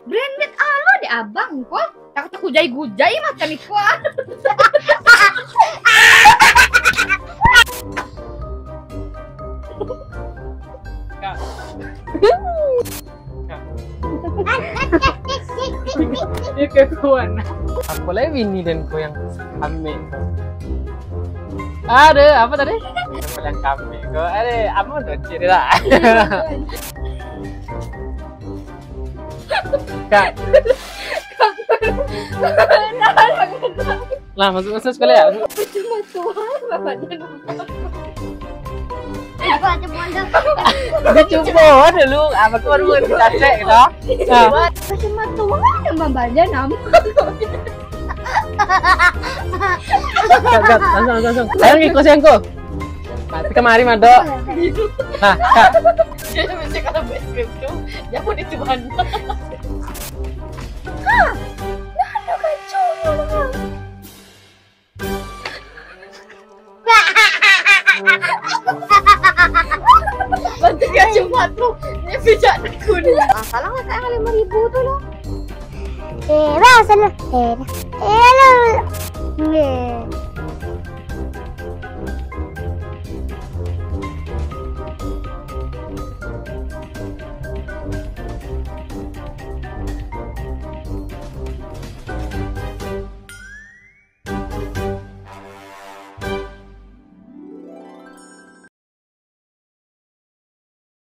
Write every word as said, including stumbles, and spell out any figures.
Branded alo dek abang ko. Takut takujai-gujai macam iko. Kak. Kak. Dia kekuan. Apa lagi bini dan ko yang ambil? Ada apa tadi? Yang kami ko. Ada apa tu cerita? Kak. Lah, masuk masuk sekolah ya? Cuma tuan bapak dia. Apa cuma dah? Dia cuba dulu. Ah, aku baru cacek gitu. Ah. Cuma tuan yang bapak dia nama. Kat, kat, langsung, langsung, langsung. Ayo, ngikut siang ko. Nah, kita mari, Mado. Nah, Kak. Dia macam kalau buat skrip tu, dia pun itu bahan. Hah? Dah ada kacau ni orang. Bantu kacau mata. Dia pijak aku ni. Ah, salah lah, Kak, yang lima ribu tu lah. Eh, bah, sana. Eh, eh, lah. Eh.